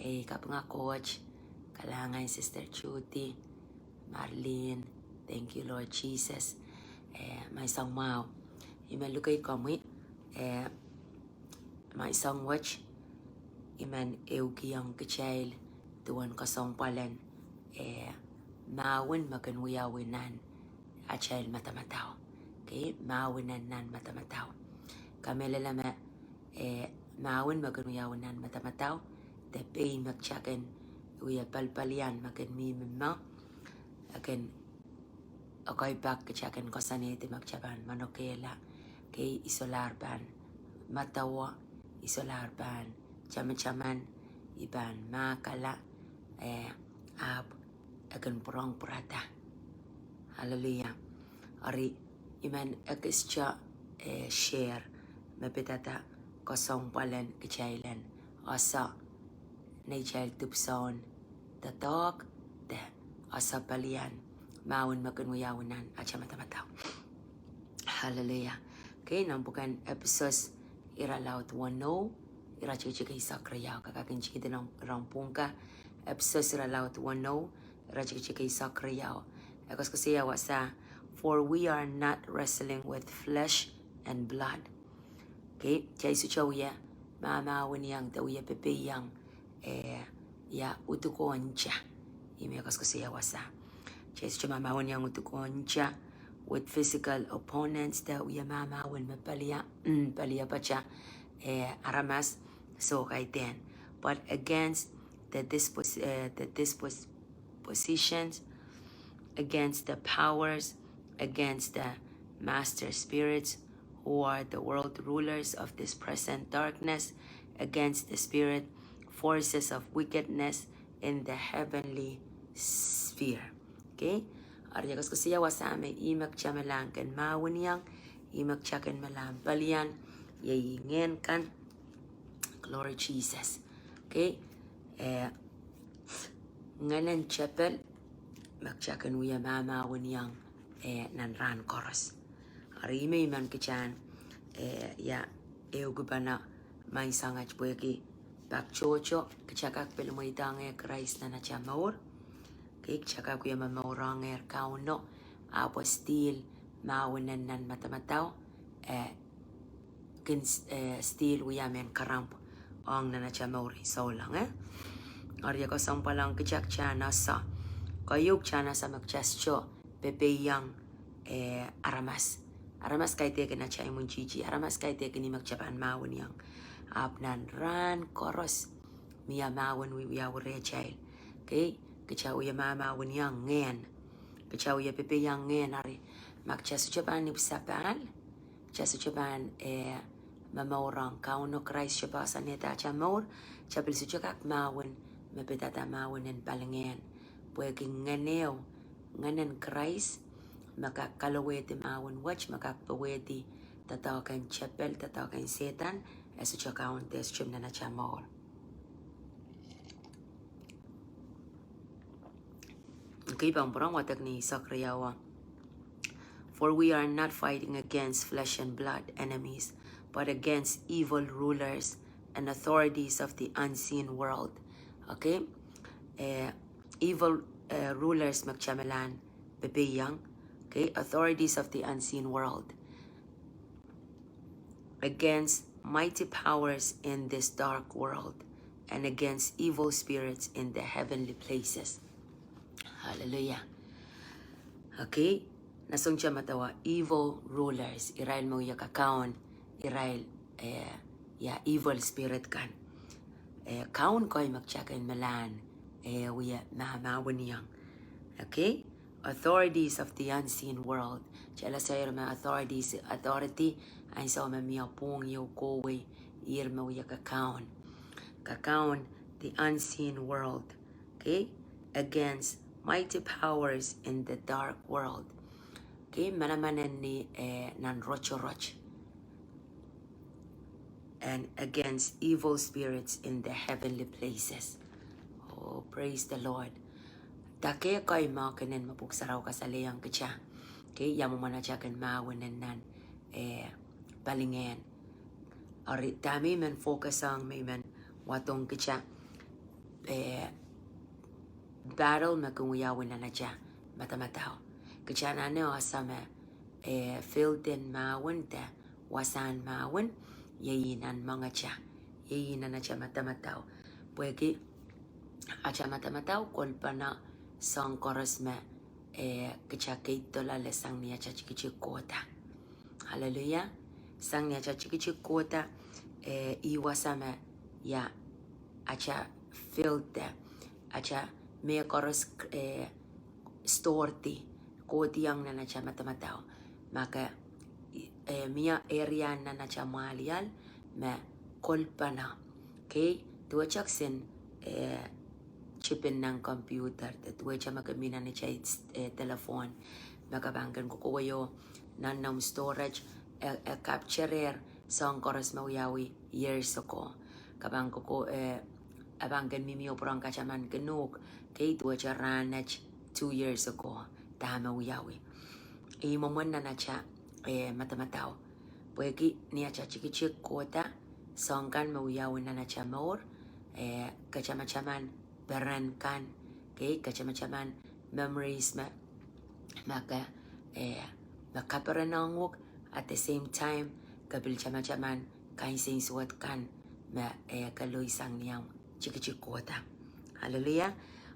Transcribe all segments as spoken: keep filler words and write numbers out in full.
Ei, kapinga Koht, kalahngan Sister Judy, Marlene, thank you Lord Jesus. Eh, maing sang mwahu, I men luke komwi, eh, maing sang wet, I men ehukihong kitail duwen kesempwal en, eh, mahwen me kin wiawi nan atail madamadau. Okay, mahwen en nan madamadau. Kamehlele me, eh, mahwen me kin wiawi nan madamadau, de pein me kita kin wia palipalian me kin mihmi me, e kin, okay, pak kita kin koasoanehdi me kita pahn manokehla. Okay, I solahr pahn madawa, I solahr pahn tamataman, I pahn mahkala, eh, ahpw e kin pwurehng pwurada. Hallelujah. Eri I men ekiste, eh, share me pidada kesempwal en kitail en ese neitail dipwisoun doadoahk de ese palian mahwen me kin wiawi nan atail madamadau. Hallelujah. Okay, nan pwuken Episos irelaud weneu, iretikitik eisek riau, ke kak kin tihdi nan, nan pwuhngka, Episos irelaud weneu, iretikitik eisek riau. E koasokoasoia wasa, "For we are not wrestling with flesh and blood." Okay, kitail sohte wia mahmahweniong de wia pepeiong, eh, ia, udukohn ta. Ih me koasokoasoia wasa. Kitail sohte mahmahweniong udukohn ta with physical opponents, de wia mahmahwen me palia, mm, palia pata, eh, aramas, soh, kaidehn. But against the dispos-, eh, the dispos-, positions, against the powers, against the master spirits who are the world rulers of this present darkness, against the spirit forces of wickedness in the heavenly sphere. Okay? Eri e koasokoasoia wasa me ih me kita me lahng kin mahweniong, ih me kita kin me lahng palian, iei ngehn kan. Glory Jesus. Okay? Eh, ngehnen tepel me kita kin wia mahmahweniong, eh, nan rahn koaros. Eri ih me I men kitail, eh, ia, ehukipene maing sang wet pwehki pak tohto, kita kak pil mweidohngehr Krais nan atail mour. Okay, kita kak wia momourohngehr Kauno, ahpw still mahwen en nan madamadau, eh, kin, eh, still wia mehn karamp ong nan atail mour souleng, eh. Eri e kesempwal ong kita, kita en ese. Keieu kita en ese me kita sohte pepeiong, eh, aramas. Aramas kaidehkin atail imwintihti, aramas kaidehkin ih me kita pahn mahweniong. Ahpw nan rahn koaros, mie mahwen wiwiawi rehtail. Okay, kita wia mahmahweniong ngehn. Kita wia pepeiong ngehn, eri ma kita sohte pahn ipwsapahl, kita sohte pahn, eh, momourohng Kauno Krais, sohte pahn sanehda atail mour, kita pil sohte kak mahwen me pidada mahwen en palingehn. Pwehki ngehn ehu, ngehnen Krais, me kak kalowehdi mahwen wet, me kak powehdi doadoahk en tepel, doadoahk en Sehdan, e sohte kaun de e sohte mih nan atail mour. Okay, pahn pwurehng wadek ni eisek riau. For we are not fighting against flesh and blood enemies, but against evil rulers and authorities of the unseen world. Okay? Eh, evil, eh, rulers me kita me lahn pepeiong. Okay? Authorities of the unseen world. Against mighty powers in this dark world, and against evil spirits in the heavenly places. Hallelujah. Okay, nan soahng kita madawa evil rulers, irail me wia kakaun, irail, eh, ia, evil spirit kan. Eh, kaun kei me kita kin me lahn, eh, wia mahmahweniong. Okay? Authorities of the unseen world. Kitail ese irail me authorities, authority, ansou me mie pwung ieu kohwei, irail me wia kakaun. Kakaun, the unseen world. Okay? Against mighty powers in the dark world. Okay? Manaman en ni, eh, nan rotorot. And against evil spirits in the heavenly places. Oh, praise the Lord. Dake kei me kenen me Pwuhk Sarawi kasalehiong kita. Okay, ia mwomwen atail kin mahwen en nan, eh, palingehn. Eri dahme I men focus ong me I men wadohng kita. eh, battle me kin wiawi nan atail madamadau. Kitail anahne ese me, eh, field en mahwen de wasahn mahwen, iei nan moangatail, iei nan atail madamadau. Pwehki atail madamadau kolpene soahng koaros me, eh, kitail keid dola lel sang ni atail tikitik kohda. Hallelujah. Sang ni atail tikitik kohda, eh, ih wasa me, ia, atail field, atail mehkoaros, eh, stored, kohdiong nan atail madamadau. Ma ke, eh, mie area nan atail mwahliel me kolpene. Okay, duwehte kisin, eh, chip nan computer, de duwehte me ke mih nan atail, eh, telephone. Me ke pahn kin kokohwei nan noumw storage, eh, eh, capture-er soahng koaros me wiawi years ago. Ke pahn koko, eh, e pahn kin mihmi oh pwurehng katamankin uhk, okay, duwehte rahnwet, two years ago, dahme wiawi. Ih mwomwen nan atail, eh, madamadau. Pwehki ni atail tikitik kohda, soahng kan me wiawi nan atail mour, eh, katamataman peren kan, okay, katamataman memories me, me ke, eh, me kaperenohng uhk, at the same time, ke pil tamataman kain sensuwed kan me, eh, ke loi sang ni atail tikitik kohda. Hallelujah.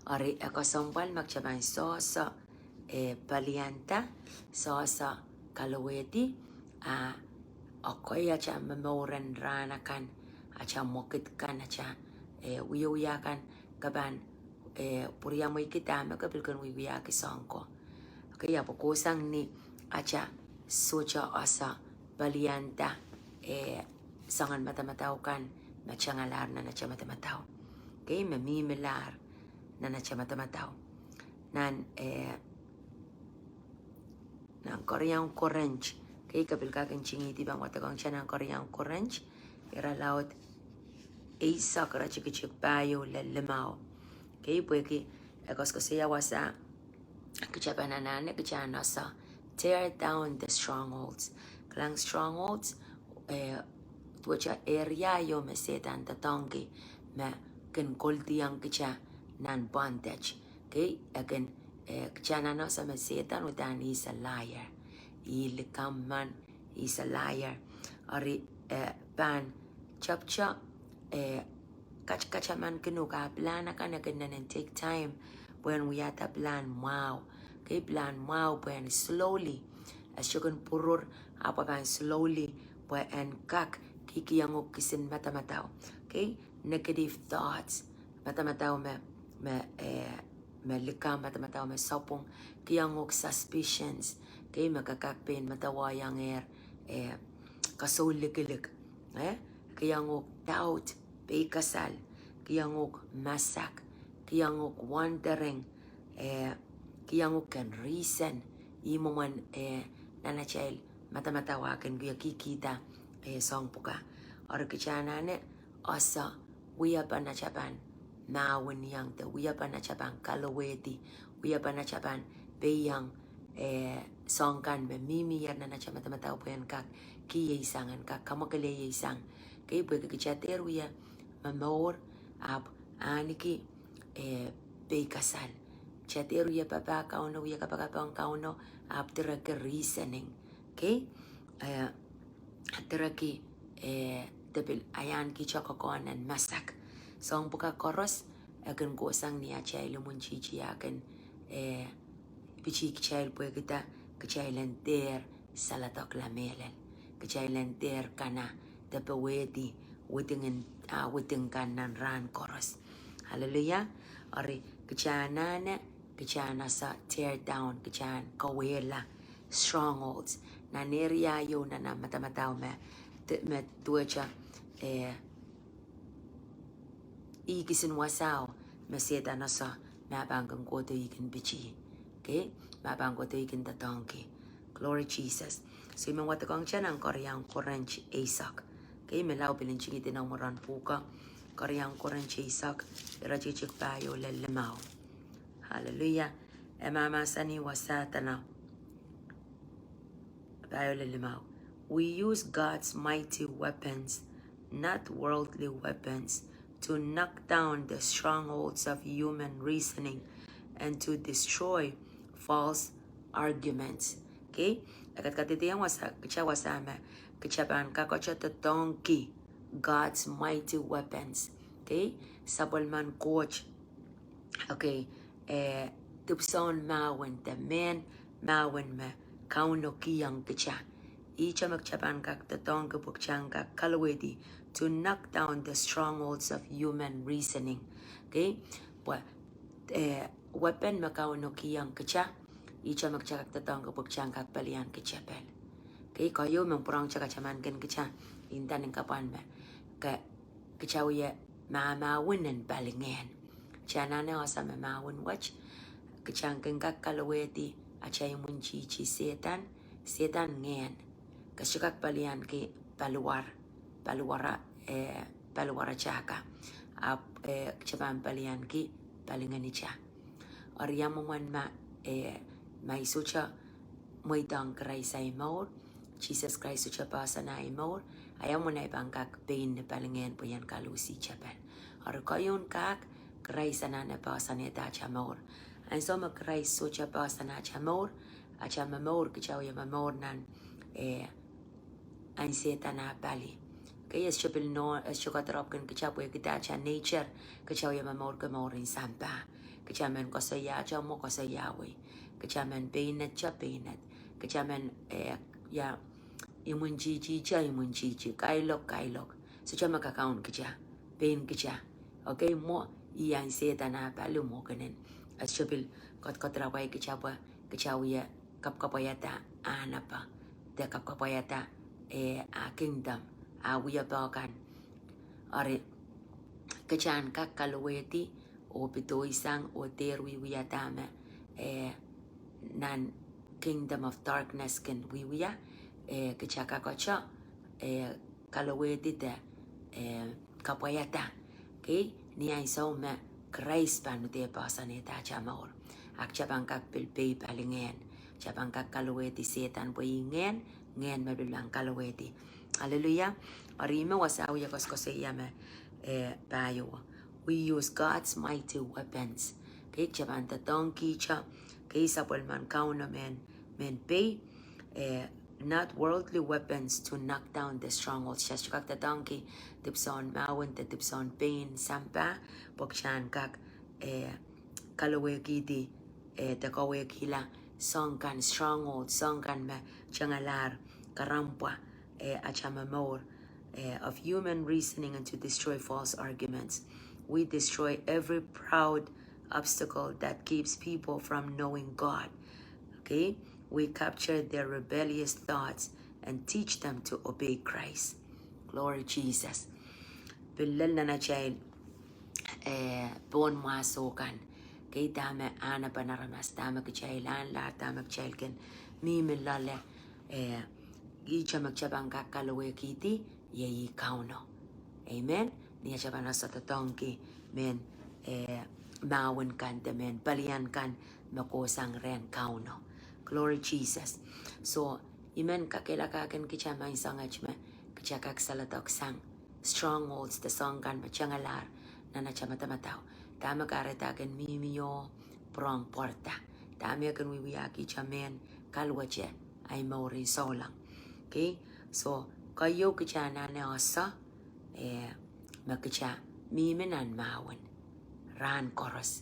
Eri e kesempwal me kitail pahn sohso, eh, palianda, sohso kalowehdi, a, okay, atail momour en rahn akan, atail mwekid kan, atail, eh, wiewia kan, ke pahn, eh, pwuriamweiki dahme ke pil kin wiewiahki soahng ko. Okay, ahpw kohsang ni atail sohte ese palianda, eh, soangen madamadau kan me tangalahr nan atail madamadau. Okay, me mihmilahr nan atail madamadau. Nan, eh, nan Keriau Korint, okay, ke pil kak ntingihdi pahn wadekong kitail nan Keriau Korint, irelaud eisek, iretikitik pahieu lel limau. Okay, pwehki e koasoakoasoia wasa kitail pahn anahne kitail en ese, tear down the strongholds. Kilang strongholds, eh, duwehte area ieu me Sehdan doadoahngki me kin koldiong kitail nan bondage. Okay, e kin, eh, kitail anahne ese me Sehdan, uhdahn he is a liar. Ih likamw men, he is a liar. Eri, eh, pahn tepte, eh, katakatamankin uhk, a pilahn akan e kin nenen take time pwehn wiahda pilahn mwahu. Okay, pilahn mwahu pwehn slowly, e sohte kin pwurur, ahpw pahn slowly pwehn kak kihkihong uhk kisin madamadau. Okay, negative thoughts, madamadau me, me, eh, me likamw, madamadau me sapwung, kihong uhk suspicions. Okay, me ke kak pein medewehiong ehr, eh, kasoulikilik. Eh, kihong uhk doubt, peikasal, kihong uhk masak, kihong uhk wondering, eh, kihong uhk ken reason, ih mwomwen, eh, nan atail madamadau ah kin wie kihkihda, eh, soahng pwukat. Eri kitail anahne ese wiepen atail pahn mahweniong de wiepen atail pahn kalowehdi, wiepen atail pahn peiong, eh, soahng kan me mihmier nan atail madamadau pwehn kak kihsang, en kak kamwakelehsang. Okay, pwehki kitail dehr wie momour ahpw ahneki, eh, peikasal. Kitail dehr wie papah Kauno, wie kapakap ong Kauno, ahpw direki reasoning. Okay, eh, direki, eh, de pil iang kitail kokohn en masak. Soahng pwukat koaros e kin kohsang ni atail imwintihti ah kin, eh, pitih kitail pwehki da, kitail en dehr saledekla mehlel. Kitail en dehr kana de powehdi widingen, ah, widing kan nan rahn koaros. Hallelujah. Eri kitail anahne, kitail en ese tear down, kitail en kawehla strongholds nan area ieu nan madamadau me, me duwehte, eh, ih kisin wasao me Sehdan ese me pahn kin kohdo ih kin pitih. Okay, me pahn kohdo ih kin doadoahngki. Glory Jesus. So I men wadekong kitail nan Keriau Korint eisek. Okay, me lao pil ntingihdi nan mwurin pwuhko. Keriau Korint eisek, iretikitik pahieu lel limau. Hallelujah. E mahmahsanih wasa dene, pahieu lel limau: We use God's mighty weapons, not worldly weapons, to knock down the strongholds of human reasoning and to destroy false arguments. Okay? E kadkadehdehiong wasa, kitail wasa me kitail pahn kak doadoahngki God's mighty weapons. Okay? Sapwellimen Koht. Okay, eh, dipwisoun mahwen de mehn mahwen me Kauno kihong kitail. Ihte me kitail pahn kak doadoahngki pwe kitail en kak kalowehdi to knock down the strongholds of human reasoning. Okay, pwe, eh, weapon me Kauno kihong kitail, ihte me kitail kak doadoahngki pwe kitail en kak pelianki tepel. Okay, keieu me pwurehng kitail katamankin kitail, inda nin kapwan me, ke, kitail wie mahmahwen en pali ngehn. Kitail anahne ese me mahwen wet, kitail kin kak kalowehdi atail imwintihti Sehdan, Sehdan ngehn. Ke sohte kak pelianki paliwar, paliwar, eh, paliwar atail. Ahpw, eh, kitail pahn pelianki pali ngehn atail. Eri ia mwomwen ma, eh, ma I sohte mweidohng Krais ahi mour, Sises Krais sohte poahsoan ahi mour, a ia mwomwen ahi pahn kak pein ni pali ngehn pwe I en kalohsi tepel. Eri keieun kak, Krais anahne poahsoanehda atail mour. Ansou me Krais sohte poahsoan atail mour, atail momour, kitail wie momour nan, eh, ahn Sehdan ah pali. Okay, e sohte pil no, e sohte kadarapw kin kitail pwehki atail nature, kitail wie momourki mouren sampah. Kitail men koasoiahte mwo koasoiahwei. Kitail men peinete peinete. Kitail men, eh, ia, imwintihtihte imwintihti, kailok kailok. Sohte me kakaun kitail, pein kitail. Okay, mwo, ih ahn Sehdan ah pali mwo kenen. E sohte pil kadkadarapwai kitail pwe kitail wie kapwkapwaiada ah napa, de kapwkapwaiada, eh, ah kingdom, ah wiepe kan. Eri, kitail en kak kalowehdi, oh pedoisang, oh dehr wiewia dahme, eh, nan kingdom of darkness kin wiewia, eh, kitail kak doadoahk, eh, kalowehdi de, eh, kapwaiada. Okay, ni ansou me Krais pahn uhdahn poahsoanehda atail mour. A kitail pahn kak pil pei pali ngehn. Kitail pahn kak kalowehdi Sehdan pwe ih ngehn, ngehn me pil pahn kalowehdi. Hallelujah. Eri me wasa wie koasokoasoia me, eh, pahieu. We use God's mighty weapons. Okay, kitail pahn doadoahngkihte, okay, sapwellimen Kauno mehn, mehn pei, eh, not worldly weapons to knock down the strongholds. Kitail sohte kak doadoahngki dipwisoun mahwen de dipwisoun pein sampah, pwe kitail en kak, eh, kalowehkihdi, eh, de kawehkihla soahng kan stronghold, soahng kan me tengelahr karempwa, eh, atail momour, eh, of human reasoning and to destroy false arguments. We destroy every proud obstacle that keeps people from knowing God. Okay? We capture their rebellious thoughts and teach them to obey Christ. Glory Jesus. Pil lel nan atail, eh, pohn mwahso kan. Okay, dahme anahnepen aramas, dahme kitail ahnlahr, dahme kitail kin mihmi loale, eh, ihte me kitail pahn kak kalowehkihdi, iei ih Kauno. Amen. Ni atail pahn ese doadoahngki mehn, eh, mahwen kan de mehn pelien kan me kohsang rehn Kauno. Glory Jesus. So, I men kakehlaka kin kitail maing soanget me kitail kak saledoaksang strongholds de soahng kan me tengelahr nan atail madamadau. Dahme kahrehda kin mihmi oh pwurehng pwarada. Dahme kin wiewiahkihte mehn kalwete ahi mourin souleng. Okay? So, keieu kitail anahne ese, eh, me kitail mihmi nan mahwen rahn koaros.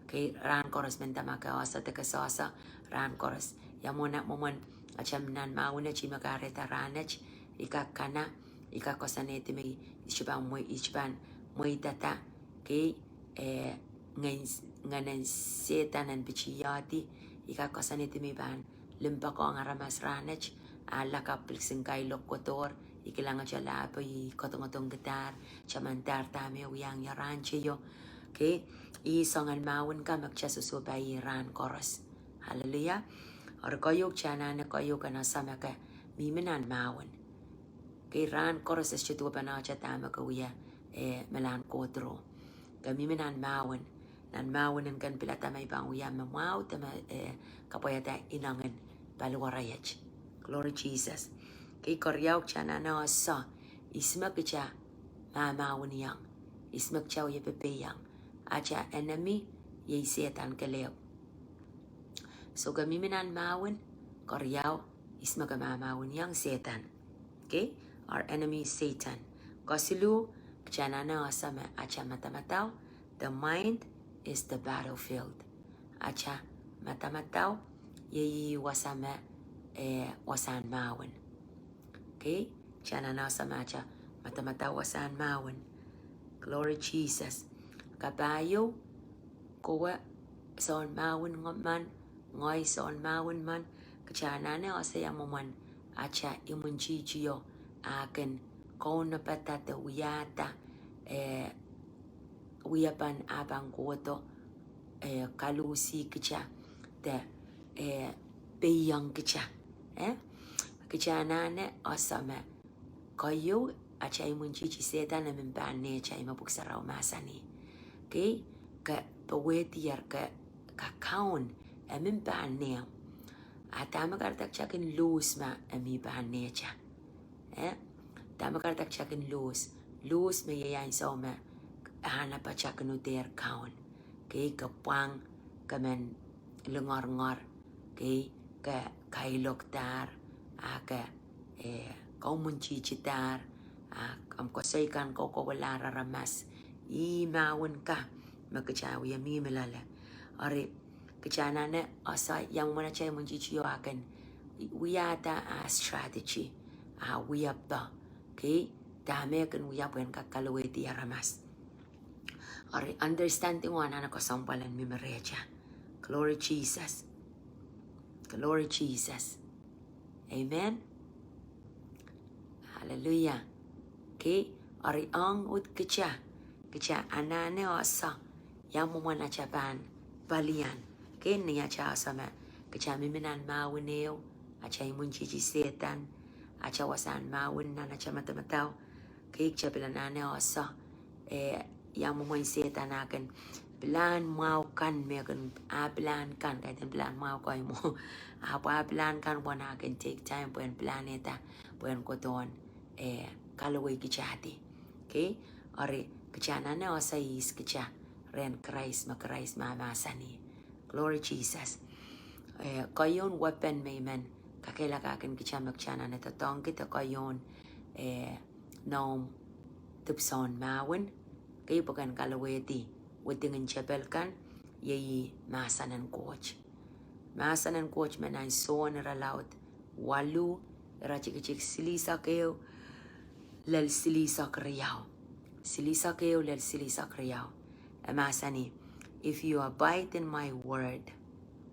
Okay, rahn koaros, mehnda ma ke ese de ke sohte ese, rahn koaros. Ia mwomwen, mwomwen atail nan mahwen, ihte me kahrehda rahnwet, I kak kana, I kak koasoanehdi me I, I sohte pahn mwe, I sohte pahn mweidada, okay, eh, ngehn, ngehnen Sehdan en pitihadi, I kak koasoanehdi me I pahn limpoakohng aramas rahnwet, a lakapw pil kisin kailok kohdohr, I kilang atail lahpo, I kodongodongkidahr, tamanda dahme wiahiong ie rahn teio. Okay, ih soangen mahwen kan me kitail sohsohpai ih rahn koaros. Hallelujah. Eri keieu kitail anahne keieu kin ese me ke mihmi nan mahwen. Okay, rahn koaros e sohte duwepenehte dahme ke wia, eh, me lahn kohdo. Ke mihmi nan mahwen. Nan mahwen en ken pilada me I pahn wia me mwahu de me, eh, kapwaiada inengen paliwaraiet. Glory Jesus. Okay, keriau kitail anahne ese, ihs me kitail mahmahweniong. Ihs me kitail wie pepeiong? Atail enemy iei Sehdan kelehpw. So ke mihmi nan mahwen, keriau, ihs me ke mahmahweniong? Sehdan. Okay? Our enemy is Satan. Kesiluh, kitail anahne ese me atail madamadau, the mind is the battlefield. Atail madamadau iei wasa me, eh, wasahn mahwen. Okay? Kitail anahne ese me atail madamadau wasahn mahwen. Glory Jesus. Kapahieu, kowe soun mahwen men, ngehi soun mahwen men, kitail anahne ese ia mwomwen atail imwintihtio, ah kin kaunopada de wiahda, eh, wiepen ah pahn kohdo, eh, kaluhsih kitail, de, eh, peiong kitail. Eh? Kitail anahne ese me keieu, atail imwintihti Sehdan e mihmi pahn nehtail, me Pwuhk Sarawi mahsanih. Okay? Ke powehdier, ke, ke kaun, e mihmi pahn nehm. Ah dahme kahrehda kitail kin lose ma e mihmi pahn nehtail? Eh? Dahme kahrehda kitail kin lose? Lose me iei ansou me, ah, na pahn kitail kin uhdahn kaun. Okay, ke pwang, ke men lingeringer, okay, ke kailokdahr, ah ke, eh, kaumwintihtidahr, ah, ahmw koasoi kan kokouwehlahr aramas. Ih mahwen ka me kitail wie mihmi loale. Eri, kitail anahne ese ia mwomwen atail imwintihtio ah kin wiahda ah strategy, ah wiepe. Okay, dahme kin wia pwehn kak kalowehdi aramas. Eri understanding o anahne kesempwal en mihmi rehtail. Glory Jesus. Glory Jesus. Amen. Hallelujah. Okay, eri ong uhd kitail, kitail anahne ese ia mwomwen atail pahn palian. Okay, ni atail ese me kitail mihmi nan mahwen ehu, atail imwintihti Sehdan, atail wasahn mahwen nan atail madamadau. Okay, kitail pil anahne ese, eh, ia mwomwen Sehdan ah kin pilahn mwahu kan me kin, ah pilahn kan, kaidehn pilahn mwahu koaimw. Ahpw ah pilahn kan uwen ah kin take time pwehn pilahnehda, pwehn kohdohn, eh, kalowehkitaildi. Okay? Eri, kitail anahne ese ihs kitail rehn Krais me Krais mahmahsanih. Glory Jesus. Eh, keieun weapon me I men kakehlaka kin kitail me kitail anahne doadoahngki de keieun, eh, noumw dipwisoun mahwen, okay, pwe ken kalowehdi widingen tepel kan, iei mahsen en Koht. Mahsen en Koht me nan Sohn irelaud waluh, iretikitik silihsek ehu lel silihsek riau. Silihsek ehu lel silihsek riau. E mahsanih, If you abide in my word,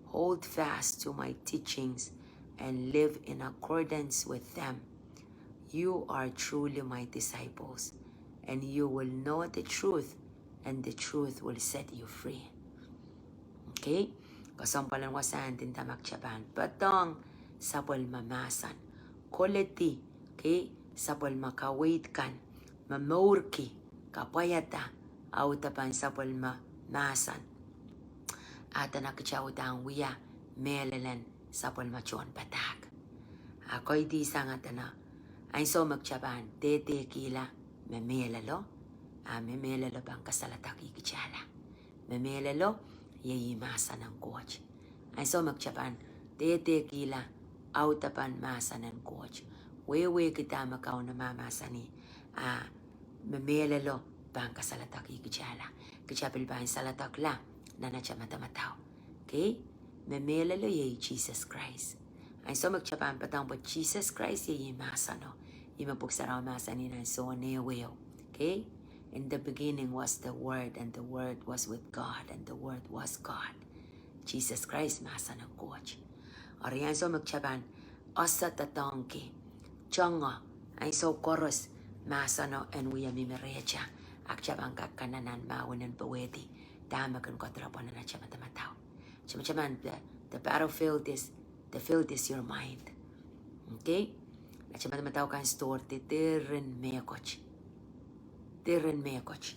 hold fast to my teachings, and live in accordance with them, you are truly my disciples, and you will know the truth, and the truth will set you free. Okay? Kesempwal en wasahn ndinda ma kitail pahn poadohng sapwellime mahsen, koledi, okay, sapwellime kaweid kan, momourki, kapwaiada audepen sapwellime mahsen, a dene kitail uhdahn wia mehlelen sapwellime tohnpadahk. A koidihsang dene ansou me kitail pahn dehdehkihla me mehlelo, a me mehlelo pahn kasaledekih kitailla. Me mehlelo iei mahsen en Koht. Ansou me kitail pahn dehdehkihla audepen mahsen en Koht, wehwehki dahme Kauno mahmahsanih, a me mehlelo pahn kasaledekih kitailla. Kitail pil pahn saledekla nan atail madamadau. Okay? Me mehlelo iei Sises Krais. Ansou me kitail pahn poadohng pwe Sises Krais iei mahseno, ih me Pwuhk Sarawi mahsanih nan Sohn ehu ehu. Okay? In the beginning was the Word, and the Word was with God, and the Word was God. Sises Krais mahsen en Koht. Eri ansou me kitail pahn ese doadoahngki, tongo, ansou koaros mahseno en wie mihmi rehtail, a kitail pahn kak anahne nan mahwen en powehdi dahme kin kohdo pwe nan atail madamadau. Tamataman, the, the battlefield is, the field is your mind. Okay? Atail madamadau kan store de diren mehkot. Diren mehkot.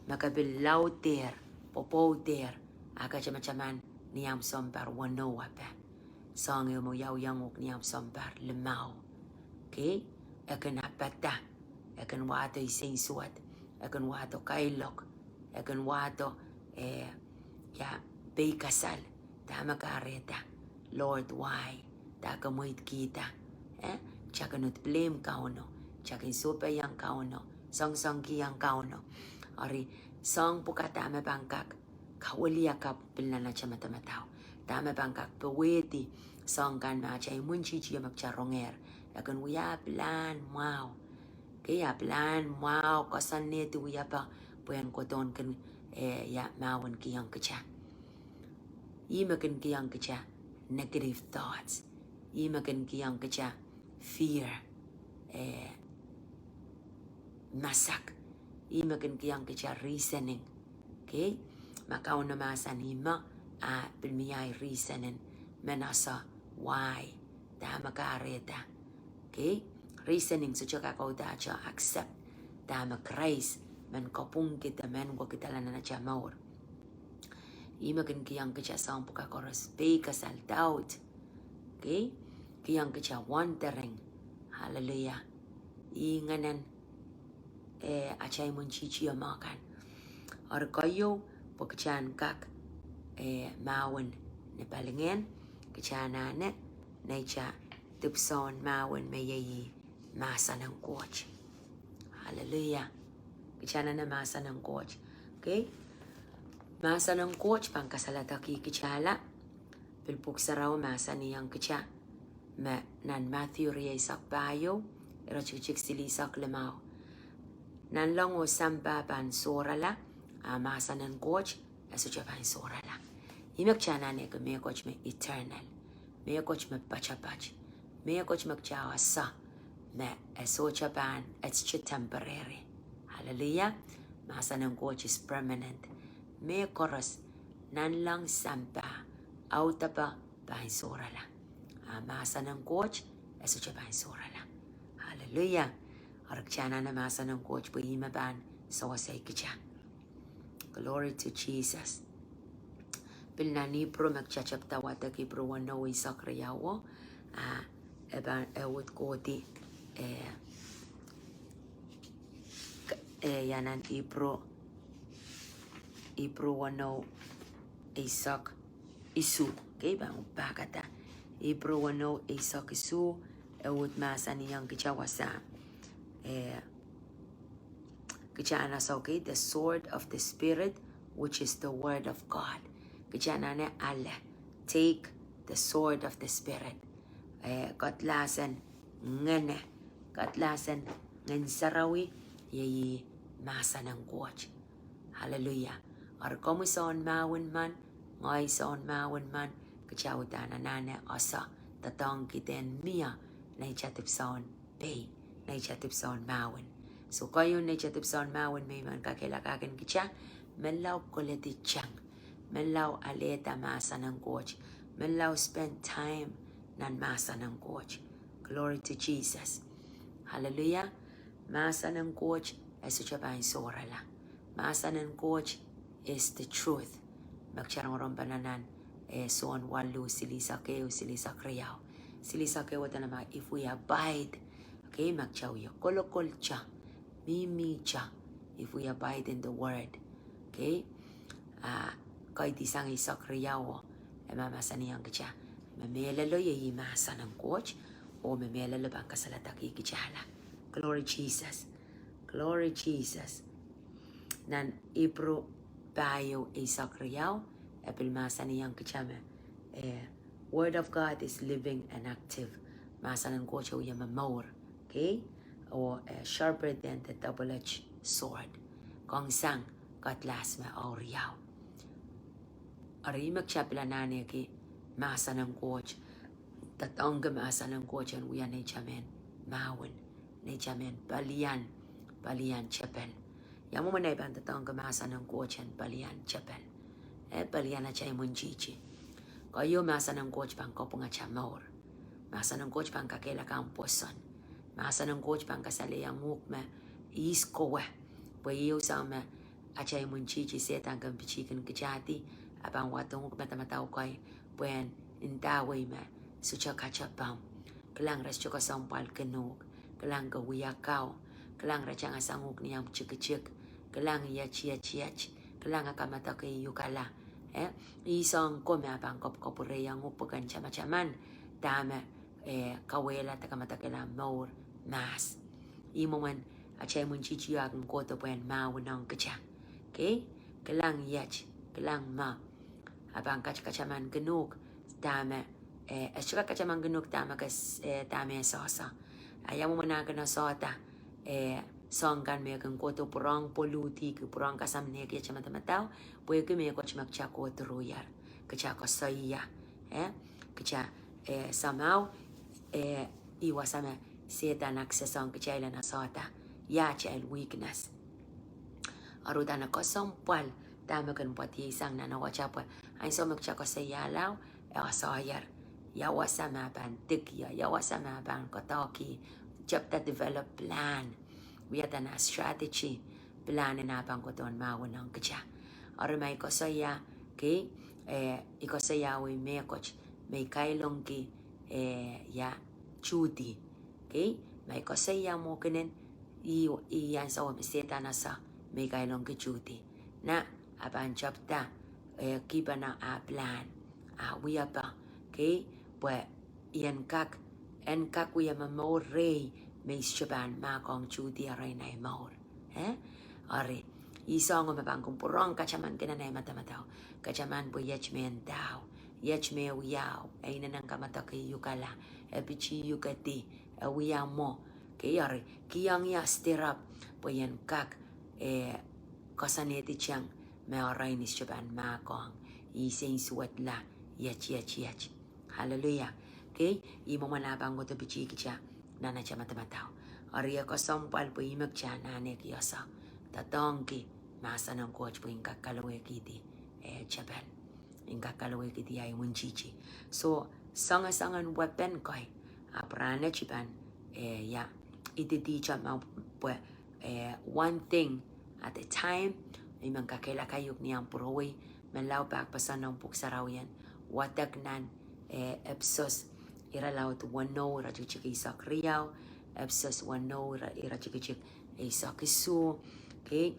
Me ke pil laudehr, pwopwoudehr, a ke tamataman ni ahmw sounpar weneu ape, soahng ehu me wiawiong uhk ni ahmw sounpar limau. Okay? E kin apada, e kin wahdo insensuwed, E kin wahdo kailok. E kin wahdo, eh, ia, peikasal. Dahme kahrehda? Lord, why? Dahme ke mweidkihda? Eh, kita kin uhd blame Kauno. Kita kin sohpeiong Kauno. Soangsoangkihong Kauno. Eri, soahng pwukat dahme pahn kak kawiliakapw pil nan atail madamadau. Dahme pahn kak powehdi soahng kan me atail imwintihti me kita rongehr. E kin wia pilahn mwahu. Kei, a pilahn mwahu koasoanehdi wiepe pwehn kohdohn kin, eh, ia, mahwen kihong kita. Ih me kin kihong kita negative thoughts. Ih me kin kihong kita fear. Eh, masak. Ih me kin kihong kita reasoning. Kei, ma Kauno mahsanih me, a pil mie ahi reasoning, me nasa why, dahme kahrehda. Kei, reasoning sohte kak audahr accept dahme Krais men kapwungkihda, men wekidala nan atail mour. Ih me kin kihong kita soahng pwukat koaros, peikasal, doubt. Kei, kihong kita wondering. Hallelujah. Ih ngehnen, eh, atail imwintihti me kan. Eri keieu, pwe kita en kak, eh, mahwen ni palingehn, kita anahne neitail dipwisoun mahwen me iei mahsen en Koht. Hallelujah. Kita anahne mahsen en Koht. Kei, mahsen en Koht pahn kasaledekih kita la. Pil Pwuhk Sarawi mahsanihong kita me nan Madiu rieisek pahieu, iretikitik silihsek limau. Nanleng oh sampah pahn sohrala, a mahsen en Koht e sohte pahn sohrala. Ih me kita anahne ki mehkot me eternal, mehkot me poatopoat, mehkot me kita ese me e sohte pahn, it's just temporary. Hallelujah. Mahsen en Koht is permanent. Mehkoaros, nanleng, sampah, audepe pahn sohrala. A mahsen en Koht e sohte pahn sohrala. Hallelujah. Eri kita anahne mahsen en Koht pwe ih me pahn sewese kita. Glory to Jesus. Pil nan Ipru me kita tepda wadek, Ipru weneu eisek riauo, a, e pahn, e uhd kohdi, eh, eh, ia nan Ipru, Ipru weneu eisek isuh. Kei, pahn pahkada. Ipru weneu eisek isuh, e uhd mahsanihong kita wasa, eh, kita anahne soh, kei, the sword of the Spirit, which is the word of God. Kita anahne ale, take the sword of the Spirit. Eh, kadlahsen ngehne, kadlahsen Ngehn Sarawi, iei mahsen en Koht. Hallelujah. Eri komwi soun mahwen men, ngehi soun mahwen men, kita uhdahn anahne ese doadoahngki dehn mie neitail dipwisoun pei, neitail dipwisoun mahwen. So keieu neitail dipwisoun mahwen me I men kakehlakahkin kita, menlau koledi tang, menlau alehda mahsen en Koht, menlau spend time nan mahsen en Koht. Glory to Jesus. Hallelujah. Mahsen en Koht e sohte pahn sohrala. Mahsen en Koht is the truth. Me kita rongorong pahn nan, eh, Sohn waluh, silihsek ehu, silihsek riau. Silihsek ehu, dene ma, if we abide, okay, ma kita wie kolokol kita, mihmi kita, if we abide in the word, okay, a, kaidehn sang eisek riauo, e mahmahsanihong kita me mehlelo iei mahsen en Koht, oh me mehlelo pahn kasaledekih kita la. Glory Jesus. Glory Jesus. Nan Ipru pahieu eisek riau, e pil mahsanihong kita me, eh, Word of God is living and active. Mahsen en Koht e wie momour, okay? Oh, eh, sharper than the double-edged sword. Kongsang, kadlahs me au riau. Eri me kita pil anahneki mahsen en Koht, doadoahngki mahsen en Koht en wia neitail mehn mahwen, neitail mehn pelian, pelian tepel. Ia mwomwen ei pahn doadoahngki mahsen en Koht en pelian tepel? Eh, pelian atail imwintihti. Keieu, mahsen en Koht pahn kapwung atail mour. Mahsen en Koht pahn kakehlakahng pwoson. Mahsen en Koht pahn kasalehiong uhk me ihs kowe. Pwe ieu soahng me atail imwintihti, Sehdan kin pitihkin kitahdi, a pahn wadohng uhk madamadau kei pwehn ndawei me sohte katepomw. Kilang, re sohte kesempwalkin uhk. Kilang, ke wia kau. Kilang, re tangasang uhk ni omw tikitik. Kilang iet, iet, iet. Kilang e kamadok iukala. Eh, ih soahng ko me a pahn kapwkapwurehiong uhk pwe ken tamataman dahme, eh, kauwehla de kamadokehla mour mahs. Ih mwomwen atail imwintihti o a kin kohdo pwehn mahwin ong kita. Okay? Kilang iet, kilang me. A pahn kat-, katamankin uhk dahme, eh, e sohte kat-, katamankin uhk dahme ke s-, eh, dahme e sohso. A ia mwomwen a kin sohda, eh, soahng kan me kin kohdo pwurehng poluhdi ki, pwurehng kasamwohki atail madamadau, pwehki mehkot me kita kohdo ruier. Kita koasoia, eh, kita, eh, somehow, eh, ih wasa me Sehdan access ong kitail en sohda, ia atail weakness. Eri uhdahn e kesempwal dahme kin pwadiei sang nan atail pwe, ansou me kita koasoiala, e koasoier ia wasa me a pahn dik ie, ia wasa me a pahn koadoki, tepda develop plan, wia dahme strategy, plan en a pahn kohdo en mahwin ong kita. Eri ma i koasoia, okay, eh, i koasoia wei mehkot me i kailongki, eh, ia Judy. Okay, ma i koasoia mwo kenen, ih, ih ansou me Sehdan ese me i kailongki Judy. Na, a pahn tepda, eh, kihpene ah plan, ah wiepe, okay, pwe i en kak, en kak wia momour rehi me i sohte pahn mahkohng Judy arail nei mour. Eh? Eri, ih soahng o me pahn kin pwurehng katamankin nei madamadau. Kataman pwe iet me ndau, iet me wiahu, e inenen kamadok iukala, e piti iukedi, e wia mwo. Okay, eri, kihong ia stirrup pwe i en kak, eh, koasoanehdi tang me arail nei sohte pahn mahkohng, ih sensuwedla, iet, iet, iet. Hallelujah. Okay, ih mwomwen a pahn kohdo piti kita nan atail madamadau. Eri e kesempwal pwe ih me kita anahne kioso, doadoahngki mahsen en Koht pwe en kak kalowehkihdi, eh, tepel. En kak kalowehkihdi ahi imwintihti. So, soangen soangen weapon kei, ahpw rahnwet I pahn, eh, ia, ididi tama pwe, eh, one thing at a time. I men kakehlaka uhk ni ahmw pwurowei, men lao pak pahsan nan Pwuhk Sarawi en wadek nan, eh, Episos irelaud weneu iretikitik eisek riau, Episos weneu ire-, iretikitik eisek isuh, okay?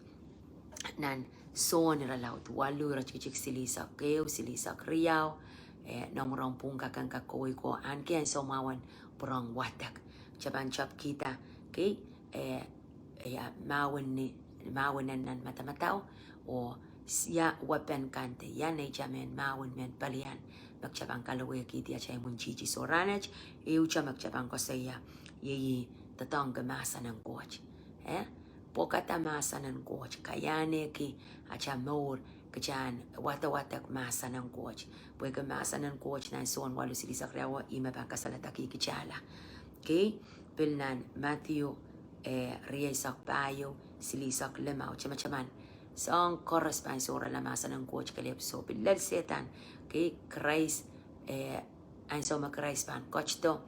Nan Sohn irelaud waluh iretikitik silihsek ehu, silihsek riau, eh, noumw rong pwung kakan kak kohwei ko, ahneki ansou mwahu en pwurehng wadek. Kita pahn tepkihda, okay, eh, ia mahwin ni, mahwin en nan madamadau, oh s-, ia weapon kan de, ia neitail mehn mahwin, mehn pelian, me kita pahn kalowehkihdi atail imwintihti. So rahnwet, ehute me kita pahn koasoia, iei, doadoahngki mahsen en Koht. Eh? Pwokada mahsen en Koht, kaiahneki atail mour, kita en wadawadek mahsen en Koht. Pwehki mahsen en Koht nan Sohn waluh silihsek riau, ih me pahn kasaledekihkitala. Okay? Pil nan Madiu, eh, rieisek pahieu, silihsek limau, tamataman soahng koaros pahn sohrala mahsen en Koht kelehpw. So pil lel Sehdan, okay, Krais, eh, ansou me Krais pahn ketido,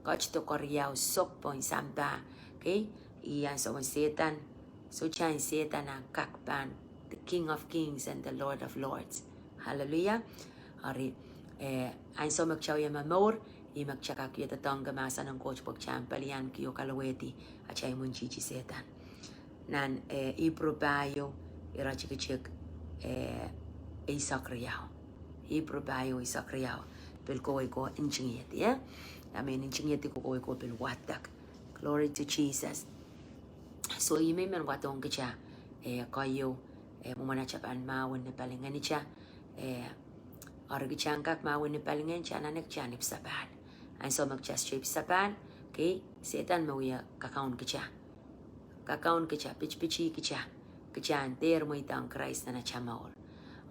ketido keriau sokpon sampah, okay, ih ansou me Sehdan, sohte Sehdan ah kak pahn the King of Kings and the Lord of Lords. Hallelujah. Eri, eh, ansou me kita wia momour, ih me kita kak wia doadoahngki mahsen en Koht pwe kita en pelianki oh kalowehdi atail imwintihti Sehdan. Nan, eh, Ipru pahieu iretikitik, eh, eisek riau. Ipru pahieu eisek riau. Pil kohwei ko ntingihedi, eh? I mean, ntingihedi kohwei ko pil wadek. Glory to Jesus. So ih me I men wadohng kita, eh, keieu, eh, mwomwen atail pahn mahwin ni palingehn kita, eh, eri kita en kak mahwin ni palingehn kita anahne kita en ipwsapahl. Ansou me kita sohte ipwsapahl, okay, Sehdan me wia kakaun kita. Kakaun kita, pitipiti kita, kita en dehr mweidohng Krais nan atail mour.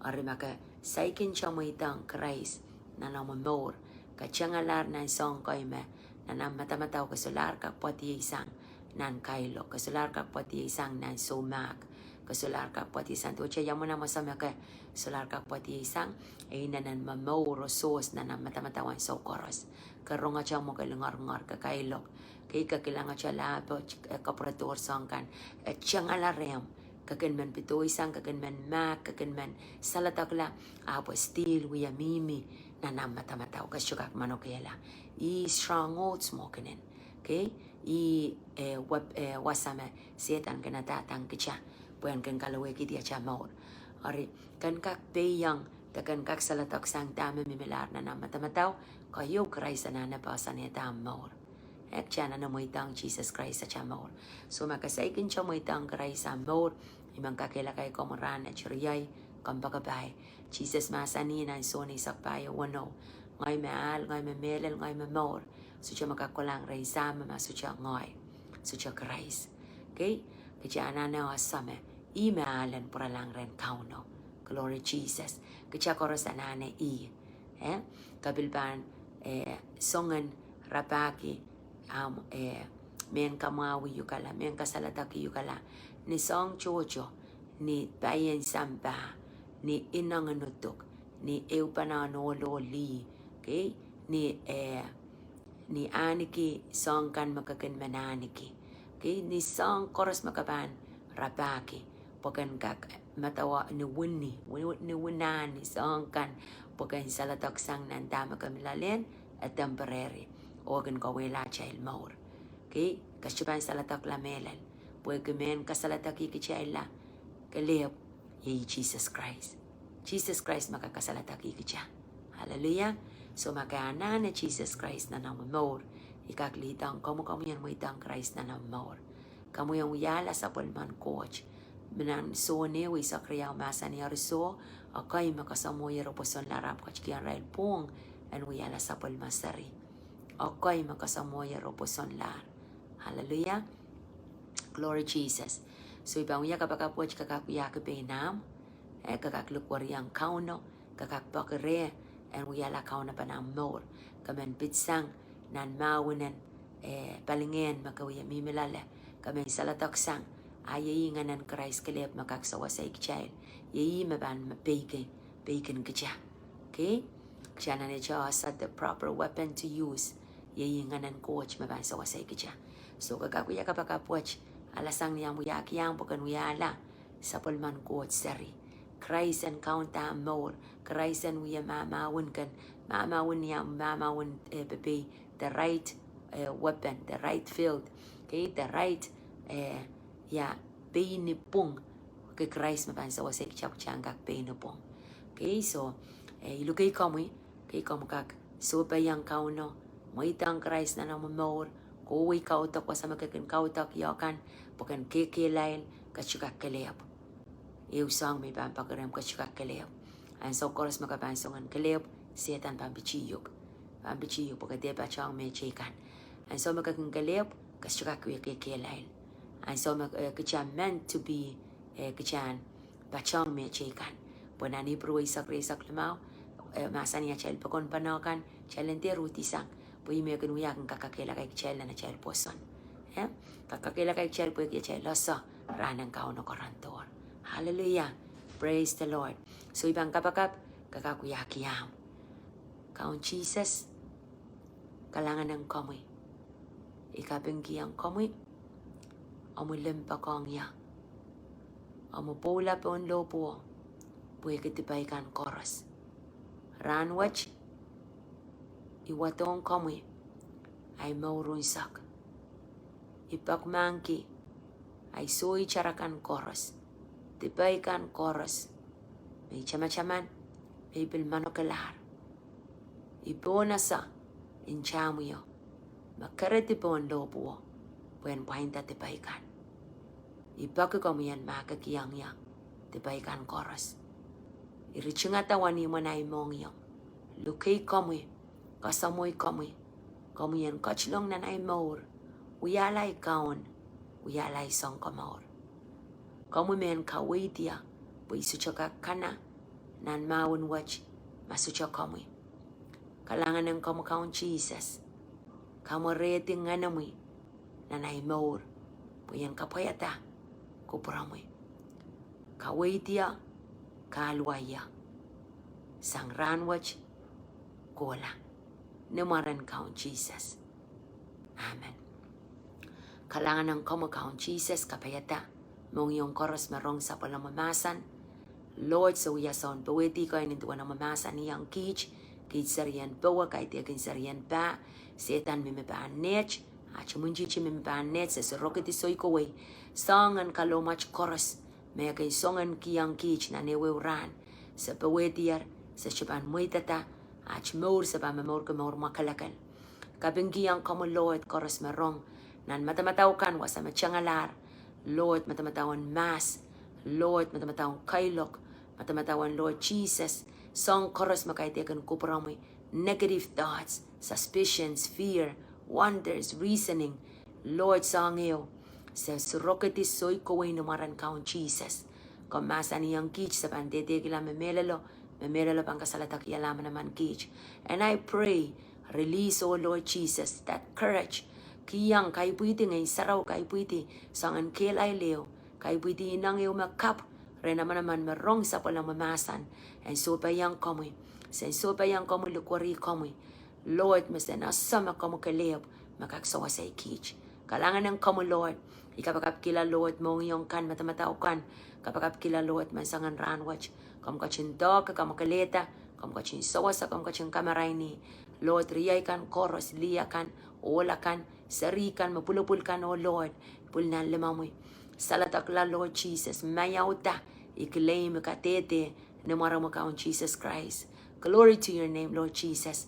Eri ma ke saikinte mweidohng Krais nan omw mour, ke tengalahr nan soahng kei me nan omw madamadau ke solahr kak pwadiei sang nan kailok, ke solahr kak pwadiei sang nan soumahk, ke solahr kak pwadiei sang, duwehte ia mwomwen amwa me ke solahr kak pwadiei sang, e inenen momour oh sohs nan omw madamadau ansou koaros. Ke rongete mwo ke lingeringer, ke kailok, ke, ke kilangete lahpo, eh, kapwuredohr soahng kan, eh, tengala rehmw, ke kin men pedoisang, ke kin men mahk, ke kin men saledekla, ahpw e still wia mihmi nan omw madamadau, ke sohte kak manokehla. Ih strongholds mwo kenen, okay? Ih, eh, wep-, eh, wasa me Sehdan kin adahdoahngki kita. Pwehn kin kalowehkihdi atail mour. Eri, ke en kak peiong, de ke en kak saledek sang dahme mihmi lahr nan ahmw madamadau, ke ieu Krais anahne poahsoanehda ahmw mour. Eh, kitail anahne mweidohng Sises Krais atail mour. So ma ke saikinte mweidohng Krais ahmw mour, I men kakehlaka komwi rahn wet, riei, kompoakepahi. Sises mahsanih nan Sohn eisek pahieu weneu: Ngehi me ahl, ngehi me mehlel, ngehi me mour. Sohte me kak kolahng rehn Sahm ma sohte ngehi, sohte Krais. Okay? Kitail anahne ese me ih me ahl en pwuralahng rehn Kauno. Glory Jesus. Kitail koaros anahne ih. Eh? Ke pil pahn, eh, songen rapahki, ahmw, eh, mehn kamwahwih uhkala, mehn kasaledek uhkala, ni soahng tohto, ni paien sampah, ni inengen uduk, ni ehupene en ohl oh lih, okay? Ni, eh, ni ahneki soahng kan me ke kin men ahneki. Okay, ni soahng koaros me ke pahn rapahki, pwe ke en kak medewe ni wini, wi-, ni winahni soahng kan, pwe ke en saledek sang nan dahme ke mih loalehn, e temporary, oh kin kauwehla atail mour. Okay, ke sohte pahn saledekla mehlel, pwehki mehn kasaledekih kitailla kelehpw, iei Sises Krais. Sises Krais me kak kasaledekih kitail. Hallelujah. So ma ke anahne Sises Krais nan omw mour, I kak lihdohng komwi, komwi en mweidohng Krais nan omw mour. Komwi en wiahla sapwellimen Koht. Mih nan Sohn eisek riau mahsanih, eri soh, ekei me kasamwohier oh pwosonlahr ahpw ketikihong irail pwuhng en wiahla sapwellime seri. Ekei me kasamwohier oh pwosonlahr. Hallelujah. Glory Jesus. So I pahn wia kapakap wet, ke kak wiahki pein ahmw, eh, ke kak likweriong Kauno, ke kak poaki reh en wiahla Kauno pahn ahmw mour. Ke men pitsang nan mahwin en, eh, palingehn me ke wie mihmi loale. Ke men saledek sang, a iei ih ngehnen Krais kelehpw me kak sewesei kitail. Iei ih me pahn me peikin, peikin kitail. Okay? Kitail anahne ese the proper weapon to use. Iei ih ngehnen Koht me pahn sewesei kitail. So ke kak wia kapakap wet, alasang ni ahmw wiahki ahmw pwe ke en wiahla sapwellimen Koht seri. Krais en kaunda ahmw mour, Krais en wia mahmahwin kan, mahmahwin ni ahmw mahmahwin, eh, pepehi, the right, eh, weapon, the right field, okay, the right, eh, ia, pein ni pwung, okay, Krais me pahn sewesei kitail pwe kitail en kak pein ni pwung. Okay, so, eh, I lukei komwi, okay, komw kak sohpeiong Kauno, mweidohng Krais nan omw mour, kohwei kaudok wasa me ke kin kaudok ie kan, pwe ke en kekehlail, ke sohte kak kelehpw. Ehu soahng me I pahn poaki rehmw, ke sohte kak kelehpw. Ansou koaros me ke pahn songen kelehpw, Sehdan pahn pitih uhk. Pahn pitih uhk pwe ke dehr patohng mehteikan. Ansou me ke kin kelehpw, ke sohte kak wie kekehlail. Ansou me, eh, kitail meant to be, eh, kitail en patohng mehteikan. Pwe nan Ipru eisek, eisek limau, eh, mahsanih atail pokon pene kan, kitail en dehr uhdisang, pwe ih me kin wia kin kak kakehlaka kitail nan atail pwoson. Eh? Kak kakehlaka kitail pwehki atail ese rahn en Kauno koaroandohr. Hallelujah. Praise the Lord. So I pahn kapakap, ke kak wiahki ahmw. Kaun Sises, kalahngan en komwi. I kapingkihong komwi omwi limpoak ong ie. Omwi pwoula pohn lohpwuo, pwehki dipei kan koaros. Rahn wet, I wadohng komwi ahi mour unsek. I poakmahkki ahi soh tarakan koaros, dipei kan koaros, me I tamataman, me I pil manokelahr. I pohnese, I tamwio, me keredi pohn lohpwuo, pwehn pwainda dipei kan. I poaki komwi en mahkikihong ie dipei kan koaros. I ritingada wenihmw en ahi mohngiong. Lukei komwi, kasamwoh komwi, komwi en ketilong nan ahi mour, wiahla ahi kaun, wiahla ahi sounkomour. Komwi mehn kaweid ie, pwe I sohte kak kana nan mahwen wet ma sohte komwi. Kalahngan en komwi Kaun Sises, kamwerehdi ngenimwi nan ahi mour, pwe I en kapwaiada kupwuromwi. Kaweid ie, kahluwa ie, sang rahn wet kohla, ni mwaren Kaun Sises. Amen. Kalahngan en komwi Kaun Sises, kapaiada mohngiong koaros me rong sapwellimomwi mahsen. Lord, se wia soun powehdi ko nin duwen omwi mahsanihong kiht, kiht serien powe, kaidehkin serien pah, Sehdan mihmi pahn neht, ahmw imwintihti mihmi pahn neht, se sohrokidi soikowei, soangen kalohmwet koaros, me e kin songen kihong kiht nan ehuehu rahn. Se powehdier, se sohte pahn mweidada, aht mour se pahn momourki mour mwakelekel. Kapingkihong komwi Lord koaros me rong nan madamadau kan wasa me tengelahr. Lord, madamadau en mahs. Lord, madamadau en kailok. Madamadau en Lord Jesus, soahng koaros me kaidehkin kupwuromwi, negative thoughts, suspicions, fear, wonders, reasoning. Lord, soahng ehu, se rokidi soikowei ni mwaren Kaun Sises. Komw mahsanihong kiht se pahn dehdehkihla me mehlelo, me mehlelo pahn kasaledekihla manaman kiht. And I pray, release, oh Lord Jesus, that courage. Kihong, kaipwidi, Ngehn Sarawi kaipwidi soangen kehlail ehu, kaipwidi ineng ehu me kapw rehn manaman me rong sapwellimomwi mahsen. En sohpeiong komwi, sen sohpeiong komwi, likwerih komwi Lord, me sen ese me komwi kelehpw me kak sewese kiht. Kalahngan en komwi Lord. I kapakapkihla Lord mohngiong kan, madamadau kan. Kapakapkihla Lord me soangen rahn wet komw ketin doahke, kamwakelehda, komw ketin sewese, komw ketin kamaraini Lord, riei kan koaros, lih akan, ohl akan, seri kan, me pwulopwul kan, oh Lord, pwil nan limomwi. Saledekla Lord Jesus, maiauda, I claim, I kadehde ni mwaromwi Kaun Sises Krais. Glory to your name, Lord Jesus.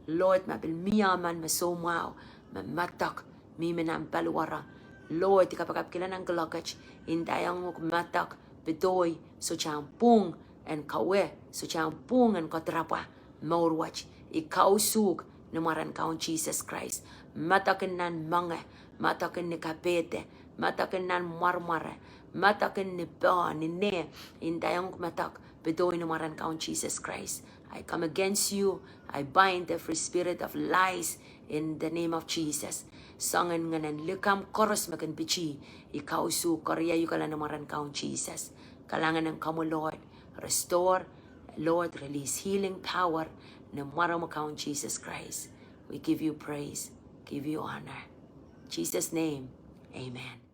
Lord, ma pil mie emen me soumwahu, me madok, mihmi nan paliwere, Lord, I kapakapkihla nan kuloak et, I ndaiong uhk madok, pedoi, sohte ahmw pwung en kawe, sohte ahmw pwung en kadirapwa mour wet. I kausuhk ni mwaren Kaun Sises Krais. Madok nan moange, madok ni kapehde, madok nan mwaremware, madok ni poh, ni neh, I ndaiong uhk madok, pedoi ni mwaren Kaun Sises Krais. I come against you. I bind every spirit of lies in the name of Jesus. Soangen ngehnen likamw koaros me kin pitih, I kausuhk, koaros ieiukala ni mwaren Kaun Sises. Kalahngan en komwi Lord, restore, Lord, release healing power ni mwaromwi Kaun Sises Krais. We give you praise, give you honor. Jesus' name, amen.